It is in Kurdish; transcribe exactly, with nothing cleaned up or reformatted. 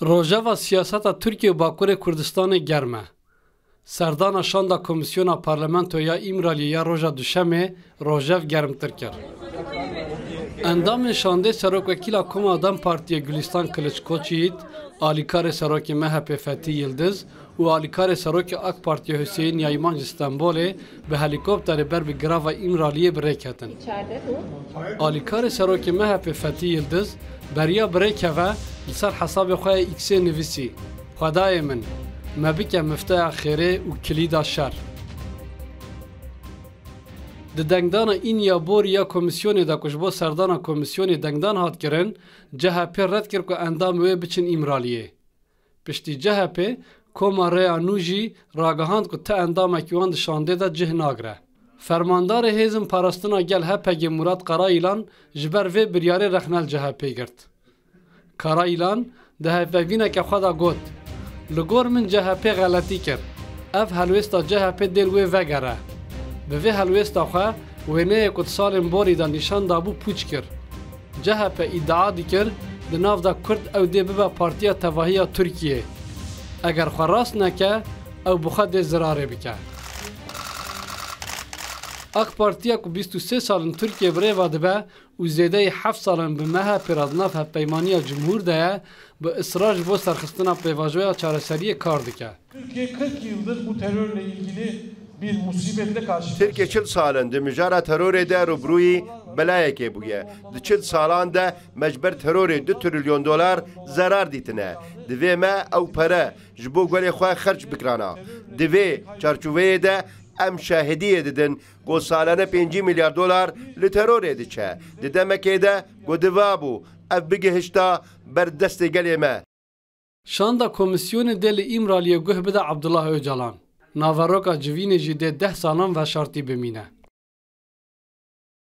Rojeva siyaseta Tirkiye û Bakurê Kurdistanê germ e. Serdana şanda Komîsyona Parlamentoya Îmraliyê ya roja Duşemê rojev germtir kir. Endamên şandê serokwekîla Koma DEM Partiyê Gulistan Kiliç Koçyiğit, alîkarê serokê M H P Fethî Yildiz û alîkarê serokê AK Partiyê Hüseyin Yayman ji Stenbolê bi helîkopterê ber bi girava Îmraliyê bi rê ketin. Alîkarê serokê M H P Fethî Yildiz beriya bi rê keve, li ser hesabê xwe yê X'ê nivîsî: "Xwedayê min, me bike mifteya xêrê û kilîda şer." Di dengdana Înya Borî ya komîsyonê de ku ji bo serdana komîsyonê dengdan hat kirin, C H P red kir ku endamê wê biçin Îmraliyê. Piştî C H P, Koma Rêya Nû jî ragihand ku ti endamekî wan di şandê de cih nagre. Fermandarê Hêzên Parastina Gel H P G Murat Karayilan ji ber vê biryarê rexne li C H P girt. Karayilan di hevpeyvîneke xwe de got: "Li gor min C H P xeletî kir. Ev helwêsta C H P dê li wê vegere. Bi vê helwêsta xwe wêneyê ku di salên borî de nîşan dabû pûç kir." C H P îdia dikir, di nav de Kurd ew dê bibe partiya tevahiya Tirkiyê. Eger xwe rast neke, ew bi xwe dê zirarê bike. AK Partiya ku bîst û sê sal in Tirkiye bi rê ve dibe û zêdeyî heft sal in bi M H P re di nav hevpeymaniya cumhûr de ye, bi israr ji bo serxistina pêvajoya çareseriyê kar dike. Türkiye kırk yıldır bu terörle ilgili bir musibetle karşı Tirkiye çil sal in di mijara terorê de rûbirûyî belayekê bûye. Di çil salan de me ji ber terorê du trilyon dolar zerar dîtine. Divê me ew pere ji bo gelê xwe xerc bikirana. Di vê çarçoveyê de em şahidiyê didin ku salane pêncî milyar dolar li terorê diçe. Di demekê de ku divabû ev bigihişta ber destê gelê me. Şanda komîsyonê dê li Îmraliyê guh bide Abdullah Ocalan. Naveroka civînê jî dê deh salan veşartî bimîne.